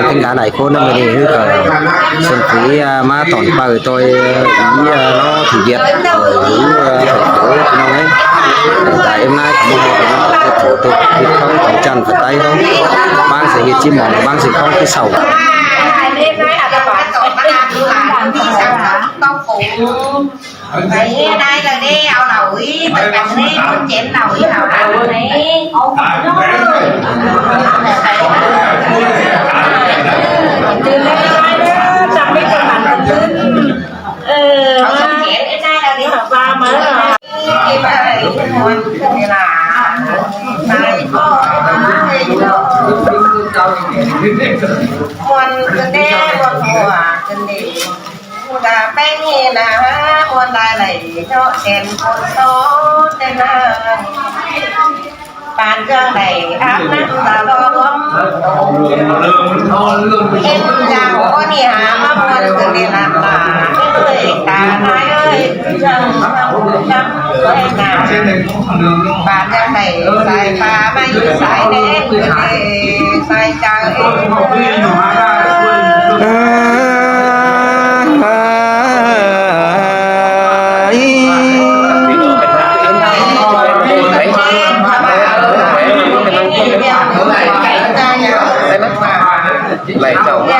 ເປັນການຫຼາຍຄົນນະ ມື້ນີ້ຄືກັນ ສົນຕີ ອາ ມາຕອນເປີດໂຕຍ ອີ ອາ ເນາະ ຖືວຽດ ເອີ ເອີ ພີ່ນ້ອງເອີຍ ຕາເອັມນາຍຂອງເຮົາເນາະ ເຮັດໂຕ ເຮັດຂອງຂອງຈັນກະໄຕເນາະ ບາງຊິເຮັດຈິມອງ ບາງຊິຂອງທີ່ເຊົາ ໄປເຮັດໄດ້ລະເດ້ ເອົາເຫຼົ້າອີກ ໄປກັນເດ້ ຄົນເຈັນເຫຼົ້າອີກ ເອົາເຫຼົ້າໃນ ເອົາຂອງນ້ອຍ ຕື່ນໄດ້ໄດ້ເດີ ຈຳໄດ້ກຳລັງຕື່ນ ເອີ ເອົາຂອງເຈັນໄດ້ລະເດ້ ວ່າມາ ທີ່ວ່າໄດ້ມ່ວນຂຶ້ນເວລາ ໄດ້ພໍ ມ່ວນຂຶ້ນເດ້ ມ່ວນຫົວຂຶ້ນເດ້. ຜູ້ດາໄປນີ້ນາ ມ່ວນຫຼາຍໄຫຼເນາະ ແສນຄົນໂຕແຕ່ນາງ ປານເຄື່ອງໄດ້ອາບນ້ຳຕາຫຼໍ່ຫຼວມ ເອັນຢ່າງໂອນີ້ຫາມາມ່ວນຄືເວລາຕາ ເອີຍ ຕານາຍເອີຍ ຄືຈັ່ງ ບາດຈັ່ງໃດສາຍຟ້າມາຢູ່ສາຍແດນ ສາຍໃຈ ໄລເຈົ້າ ໃນ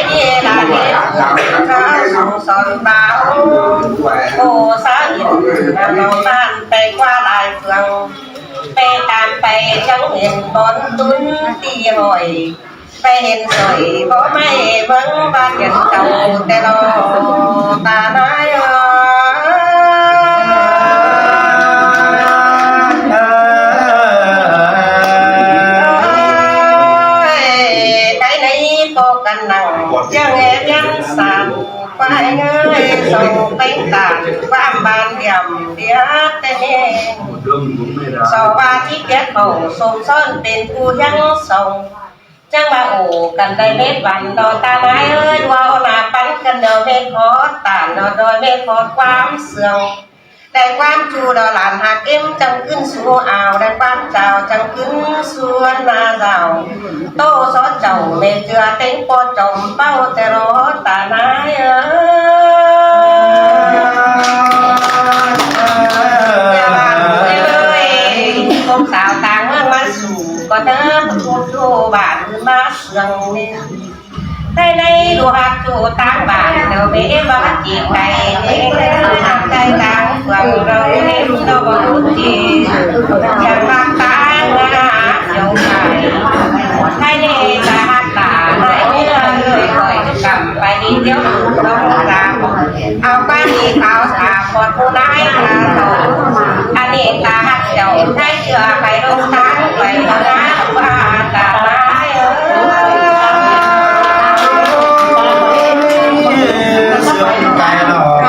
ເວລານີ້ ເຂົາສົ່ງສອນບ່າວ ໂອ້ ສາວອິນນຳເອົາບ້ານໄປກວ່າຫຼາຍເມືອງ ໄປຕາມໄປຈັ່ງເຫັນບ່ອນຕຸນທີ່ຫ້ອຍ ໄປເຫັນສອຍບໍ່ໄມ້ເບິ່ງບ້ານກັນເຈົ້າແຕ່ລໍຕານາຍເອີຍ ໃນໃນກໍກັນນັ່ງ ເຈີແອບຍັງສານ ຄວາຍເອີຍ ສົ່ງໄປຕາມຄວາມບ້ານດຽມເດຍແຕ່ແມ່ ສອບາທີ່ແກເຂົ້າສົ່ງສອນເປັນຜູ້ຍັງສົ່ງ ຈັ່ງວ່າໂອກັນໄດ້ເມັດວັນດອກຕານາຍເອີຍ ວ່າເອົາໜ້າປັນກັນດອກເມັດຂອດຕານດອກດອຍເມັດຂອດຄວາມເຊື່ອງ ໄດ້ຄວາມຈູດອກຫຼານຮັກເອັມຈັ່ງຂຶ້ນສູ່ອາວ ໄດ້ຄວາມຈາວຈັ່ງຂຶ້ນສູ່ນາຈາວ ໂຕສອດເຈົ້າແມ່ເຈືອເຕັງປອດຈອມເປົ້າແຕ່ລໍຕານາຍເອີຍ ຢ່າວ່າເອີຍ ຄົນສາວຕ່າງເມືອງມາສູ່ ກໍເດີມພຸດໂທບາດມາເຊື່ອງເນ ໃນໃນລູກຮັກຢູ່ຕ່າງບ້ານ ເຈົ້າແມ່ວ່າມັນຈີກໄກ ເອີຍ ນຳໃຈຕ່າງເມືອງ ເຮົາເຫັນດອກຈີກ ຢ່າງບາງຕາງາ ເຈົ້າຊາຍ ໃນໃນຕາຮັກຕາໃນເອື້ອຍ ເອີຍ ຂ້ອຍກຳໄປດຽວ ຕ້ອງຕາມ ເອົາໄປນີ້ເຂົາຖາມໝົດຜູ້ນາຍຕາໂຕ ອັນນີ້ຕາຮັກເຈົ້າໃນເຊື່ອໄປລົງທາງໄປນາວ່າຕານາຍເອີຍ ເຊື່ອໄປເນາະ ໂ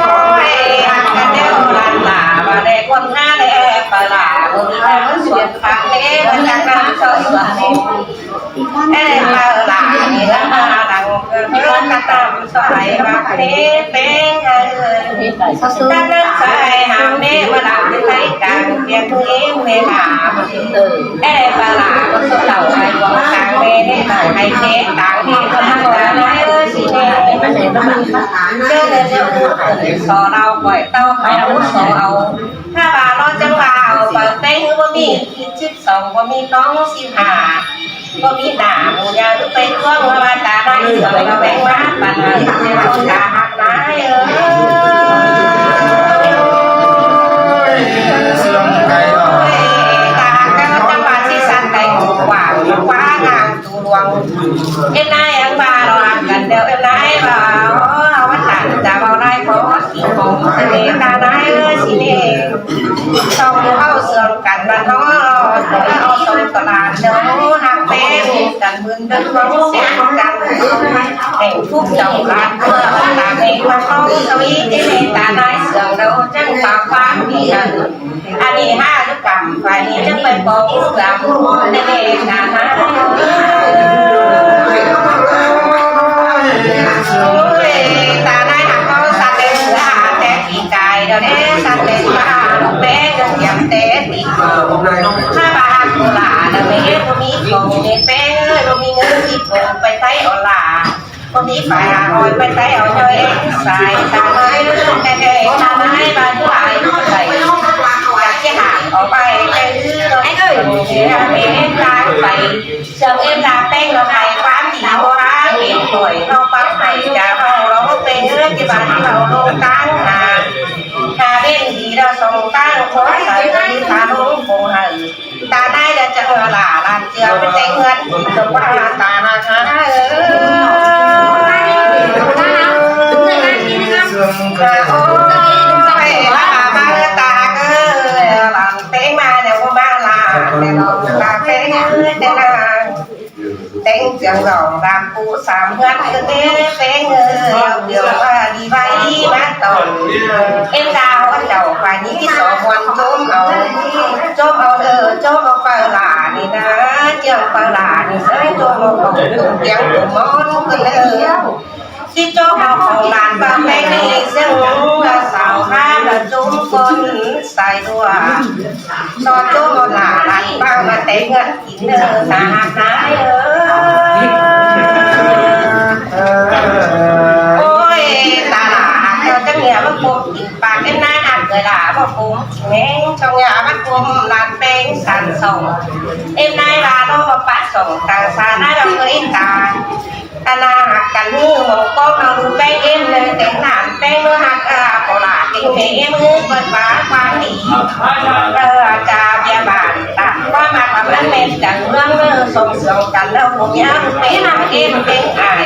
ອ້ຍ ຮັກກັນແລ້ວຫຼານຫຼາ ວ່າແດ່ຄົນຫາແດ່ປະຫຼາ ບໍ່ມີທາງສວນພະເນ ວ່າຈາກນັ້ນເຈົ້າສວນ ແອປາລານີ້ລະມາດັງເກີດເຮືອນກະຕຳສະໄຫຼວ່າເພເປັນເອີຍ ກະນຳສະໄຫຼຫາມເນວະລາໄປກາງພຽງເອງເວລາ ແອປາລາກໍສຸເຫຼົ່າໄປວອງກາງເມເນຕາໄທເທຕາງເມກໍນຳສະໄຫຼເອີຍຊິເນ ເຈີເດີເດີສອເຮົາກ່ອຍເຕົ້າເຂົາສອເອົາ ຖ້າວ່າເນາະຈັ່ງວ່າເອົາໄປແຕ່ງບໍ່ມີ ສິບສອງ ບໍ່ມີ ສອງ ສິບຫ້າ ບໍ່ມີໜ້າໝູ່ຢ່າໄປທວງວ່າຕາໄດ້ສອງລະແວງມາປັນເອົາແຕ່ຄົນຕາຮັກຫຼາຍເອີຍ ເຊື່ອງໄກເນາະ ຕາຮັກແລ້ວຈັກວ່າຊິສັນໄດ້ກວ້າງກວ້າງງາມ ຫຼວງ ເອັນນາຍອັງວ່າລອງກັນເດີ ເອັນນາຍວ່າ ໂອ້ ເຮົາວ່າຕັນຈະເວົ້າໄດ້ບໍ່ ຊິຂອງສະເໜ່ຕານາຍເອີຍ ຊິເໜ່ ຕ້ອງເຮົາເຊື່ອງກັນວ່າເນາະ ຕ້ອງເອົາສົງສະຫຼານເດີ ຮັກແພງກັນໝື່ນເດີ ເຮົາເຊື່ອງກັນ ແຫ່ງທຸກເຈົ້າຫຼານເພື່ອຕາເອງມາຂອງສະວີຕິເນຕານາຍເຊື່ອງເດີ ຈັ່ງຕາຄວາມດີນັ້ນ ອັນນີ້ຫາກຳໄປນີ້ຈະໄປບອກເພື່ອຜູ້ໃນເວລານັ້ນ ໂອ້ຍ ຕາໄດ້ຫາເຮົາສັດເດຊະແຕ່ປີກາຍດຽວນີ້ສັດເດຊະ ແຕ່ງກໍຕຽມແຕ່ຕິດ ຖ້າວ່າຫາກຜູ້ຫຼ້າແລ້ວ ແມ່ເອີຍ ບໍ່ມີຂອງ ແມ່ແປ້ງເອີຍ ບໍ່ມີເງິນສິບໂມງໄປໄທເອົາຫຼ້າ ບໍ່ມີຝ້າຍຫາຫ້ອຍໄປໄທເອົາຍ້ອຍສາຍຕາໄມ້ ແຕ່ແຕ່ຕາໄມ້ວ່າຢູ່ອາຍຜູ້ໃດ ຢາກຊິຫາກເອົາໄປແຕ່ຄືລົດເອີຍ ເສຍແມ່ຕາຍໄປ ເຊື່ອງເອັນລາແປ້ງລະໄພຄວາມດີບໍ່ຫາເຫັນ ໂດຍເຮົາປັບໃຫ້ຈາເຮົາລອງເປັນເຮືອນທີ່ບ້ານເຮົາລົງຕັ້ງຫາ ຫາເວັນດີລະສອງຕັ້ງ ຂໍໃສ່ເອີຍ ຕາລົງຄົງໃຫ້ ຕາໄດ້ລະຈະເອີລາລານເຈື່ອໄປແຕ່ງເຮືອນກິນກັບວ່າຕາຫາເອີຍ ໂອ້ຍ ລາມາເອີຍ ຕາຫາກເອີຍ ຫຼານແປ້ງມາແລ້ວບໍ່ມາລາ ແຕ່ນ້ອງຕາແປ້ງເອີຍ ແຕ່ນາງ ແຕ່ງເຄື່ອງດອງດາມປູສາມເຮືອນເອີຍ ແປ້ງເອີຍ ດຽວວ່າດີໄວ້ມາຕອນ ເອັນດາວເຈົ້າ ຝ່າຍນີ້ສອງວັນຈົ່ມເອົາ ຈົ່ມເອົາເດີ ຈົ່ມເອົາເປີຫຼ້ານີ້ນາ ເຈືອງເປີຫຼ້ານີ້ເຊີຍ ຈົ່ມເອົາຂອງຕົນຕຽງຕົນໝອນເພິ່ນເດີ ຊິຈົ່ມເອົາຂອງຫຼານເປົາແປ້ງນີ້ ເຊິ່ງວ່າສາວຂ້າລະຈົ່ມຄົນສາຍຕົວ ສອນຈົ່ມເອົາຫຼ້າຫຼານເປົາມາແຕ່ງເຮືອນ ກິນເດີ ສາຫັດນາຍເອີຍ ໂອ້ຍ ຕາຫຼ້າ ເຈົ້າຈັກເໜືອມາກົມກິນປາກເປັນນາຍ ຫາກເອື້ອຍຫຼ້າບໍ່ກົມແມ່ງ ເຈົ້າເໜືອມາກົມລານແປ້ງສານສອງ ເອັນນາຍວ່າລອປາກສອງ ຕ່າງສານາຍວ່າເຄີຍຕາ ຕາໜ້າຮັກກັນ ມືໝໍກອງເອົາແປ້ງເອັມເລີຍ ແຕ່ງໜ້າແປ້ງເລີຍ ຮັກເອີ ບໍ່ຫຼ້າເປັນແມ່ເອັມ ເອີ ເປີດປາກຄວາມດີ ເອີ ຈາພະຍາບານ ຕາມຄວາມມັກວ່າມັນແມ່ນຈັງເລື່ອງເລີຍ ສົມເຊື່ອງກັນເລີຍ ຜູ້ເມຍເປັນນາງເອັມເປັນອາຍ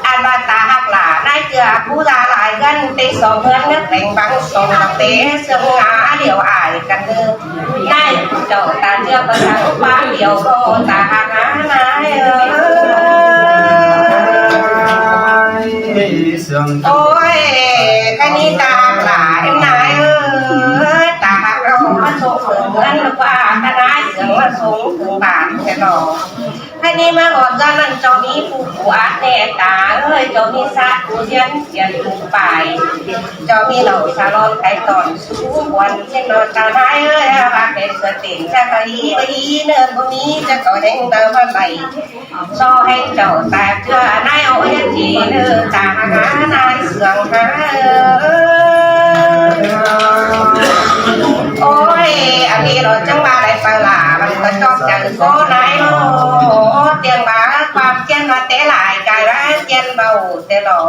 ອັນວ່າຕາຮັກຫຼ້ານາຍເຈື່ອ ຜູ້ລາຫຼາຍເຮືອນ ເປັນສອງເຮືອນ ເປັນບັງສອງຕະເປ ເຊິ່ງຫາດຽວອາຍກັນເລີຍ ນາຍເຈົ້າຕາເຈື່ອ ປະທັງປາກດຽວ ກໍຕາຮັກນາຍເອີຍ ໂອ້ຍ ຄະນີຕາຮັກຫຼ້ານາຍເອີຍ ຕາຮັກເອົາມາສົ່ງເຖິງເຮືອນ ກວ່າຄະນາຍເຊື່ອງມາສົ່ງເຖິງບ້ານແທ້ເນາະ ຄະນີມາຮອດເຮືອນນັ້ນ ເຈົ້າມີຜູ້ອາດແນ່ຕາເອີຍ ເຈົ້າມີຊາດຜູ້ຮຽນ ຮຽນຢູ່ປາຍ ເຈົ້າມີເຫຼົ້າສາລອນໄກ່ຕອນສູງຄວນເຊັ່ນນອນຕານາຍເອີຍ ວ່າແມ່ນເສືອເຕັນຈະກະດີກະດີເນີນບໍ່ມີຈະຕໍ່ແດງເຕີມມາໄຫຼ ຊໍໃຫ້ເຈົ້າຕາເຈື່ອນາຍໂອຍຈີເນີຕາຫານາຍເຊື່ອງຫາເອີຍ ໂອ້ຍ ອັນນີ້ເນາະ ຈັ່ງວ່າໄດ້ໄປລາ ມັນກະຊອບໃຈໂຕນາຍເນາະ ຕຽງວ່າຄວາມຈຽນວ່າແຕ່ຫຼາຍ ກາຍວ່າຈຽນເບົາແຕ່ເນາະ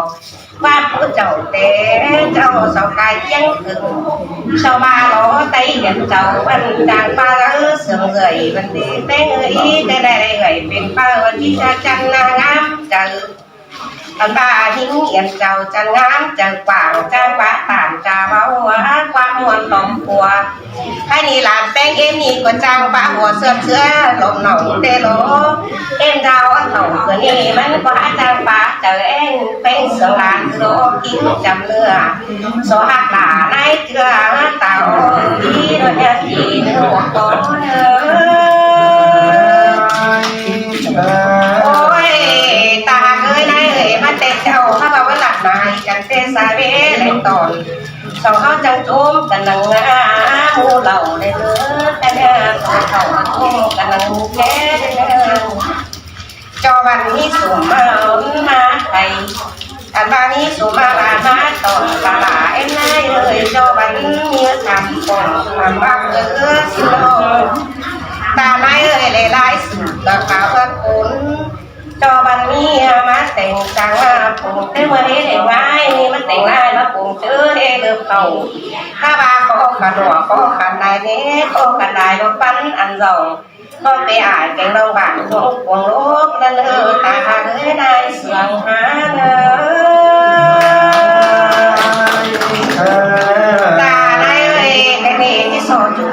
ວ່າຜູ້ເຈົ້າແຕ່ເຈົ້າເຊົາກາຍຈຽງຂຶ້ນ ເຈົ້າມາລໍໄຕເຫັນເຈົ້າ ອັນຈາງປາເລີເຊື່ອງເອື້ອຍ ມັນດີແປ້ງເອີຍ ແຕ່ໄດ້ເອື້ອຍເປັນປາທີ່ຈະຈັນນາງາມໃຈ ອັນບາຫິງອຽນເຈົ້າຈັນງາມໃຈກວ້າງ ຈາງປາຕາມຈາເວົ້າ ຄວາມມ່ວນຫຼອມຄົວ ໃຜນີ້ຫຼານແປ້ງເອມີກໍຈ້າງປະຫົວເສືອເສືອຫຼອມໜອງແຕ່ຫຼໍ ເອັນດາວເຖົ້າເກີນນີ້ມັນກວ່າຈ້າງປະເຈີແອງແປ້ງເສືອງຫຼານໂລກິນຈຳເນື້ອ ສອຮັກຫຼານາຍເຈືອຕາໂອດີໂດຍຍາຕີເນື້ອບໍ່ພໍເດີ ໂອ້ຍ ຕາເອີຍນາຍເອີຍ ມາແຕ່ເຈົ້າ ເຮົາວ່າຫຼັບນາຍກັນແຕ່ສາເວແລງຕອນ ສອງເຮົາຈັ່ງໂຈມກັນນັ່ງງາໝູ່ເຫຼົ່າໄດ້ເລີຍ ແຕ່ເຮົາມາໂຈມກັນນັ່ງແກ່ໄດ້ເລີຍ ຈໍວັນມີສຸມມາເອົາມາໄທ ອັນວ່າມີສຸມມາວ່າມາຕ້ອນປາຫຼາເອັນນາຍເອີຍ ຈໍວັນມີສາມຄົນ ອັນວ່າເອີຊິລອງ ຕານາຍເອີຍ ຫຼາຍໆສຸດກະຂາວກະຄຸນ ເຈົ້າບັນມີມາແຕ່ງສ້າງມາປຸງ ແຕ່ເມື່ອໃດໄດ້ງ່າຍ ມາແຕ່ງຫຼາຍມາປຸງເຈີເດີເຂົ້າ ຖ້າວ່າຂໍຂະໜວກ ຂໍຂັນຫຼາຍແດ່ ຂໍຂັນຫຼາຍບໍ່ປັນອັນດອງ ຂໍໄປອາຍແກງນອງບ້ານ ຂອງປວງໂລກນັ້ນເດີ ຕາເອີຍນາຍສວງຫາເດີ ຕານາຍເອີຍ ແຕ່ນີ້ທີ່ສອນຈຸດ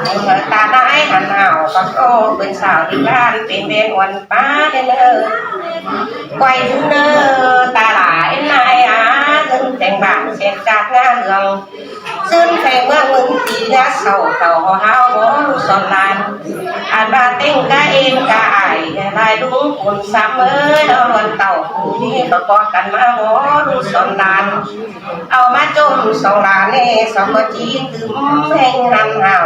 ຕານາຍຫັນຫາວ ປະໂຕເປັນສາວທີ່ບ້ານ ເປັນແມ່ນວັນ ປາເດີ ໄກວເດີ ຕາຫຼາຍນາຍອາ ເງິນແຕ່ງບ້ານເສດຈາກໜ້າເຮືອງ ຊືນແຂວງເມືອງເມືອງຕີ ຍາເຊົາເຖົ້າເຮົາບໍ່ຮູ້ສອນຫຼານ ອັນວ່າເຕັງກະເອງກະອາຍ ຫຼາຍລຸງຄຸນສາມເອີຍ ເຮົາລ້ວນເຕົ້າຜູ້ນີ້ປະກອບກັນມາບໍ່ຮູ້ສອນຫຼານ ເອົາມາຈົ່ມສອງຫຼານແນ່ ສອງບໍ່ຈີຕື່ມແຫ່ງຫັນຫາວ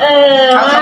ເອີ ມາ